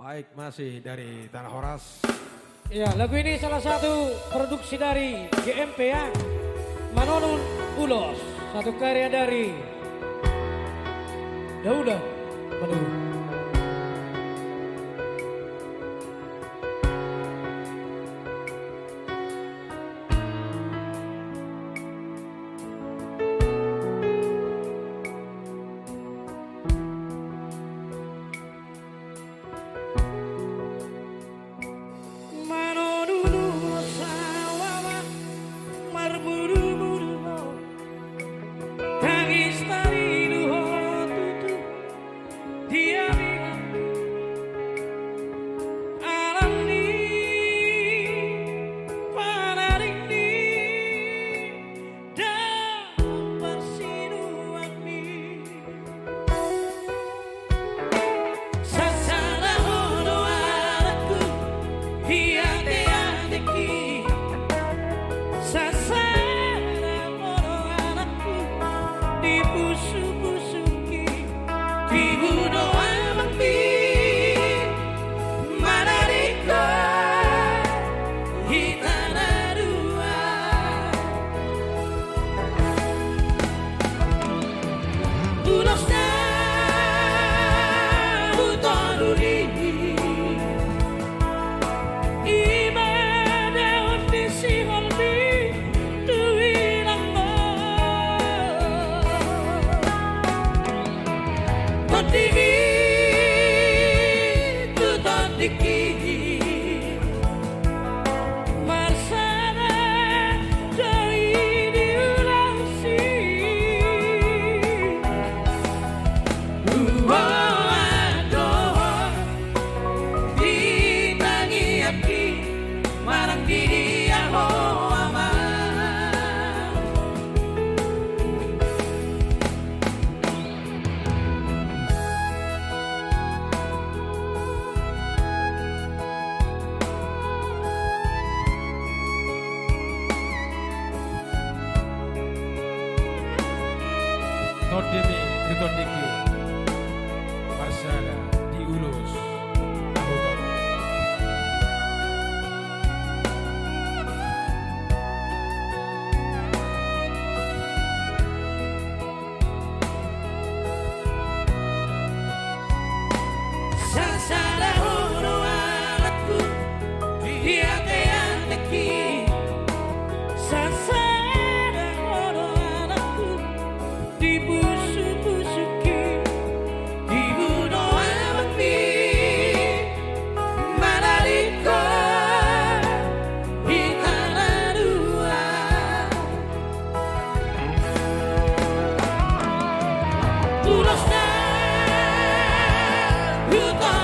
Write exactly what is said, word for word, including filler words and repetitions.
Baik, masih dari Tanah Horas. Ya, lagu ini salah satu produksi dari G M P ya. Manonun Ulos, satu karya dari Dauda Manurung. Manonun ulos au ama, marmudumudu ho, tangis taridu ho tutu di hami. Alani panaringni daong parsinuanmi. Sasada ho do anakku, diateateki. Sasada ho do anakku, dipusupusuki. Tibu do amangmi, manariko hita na dua. Ulos na hutoluri, i ma daon ni siholmi tu inangmu. Tondimi tu tondingki, marsada do i di ulos i. Huboan do ho di tangiangki, manang di dia ho ama. Tondimi tu tondingki, marsada di ulos na hutoluri. Sasada ho do anakku, diateateki. Sasada ho do anakku, dipusupusuki. Tibu do amangmi, manariko hita na dua. Ulos na hutoluri,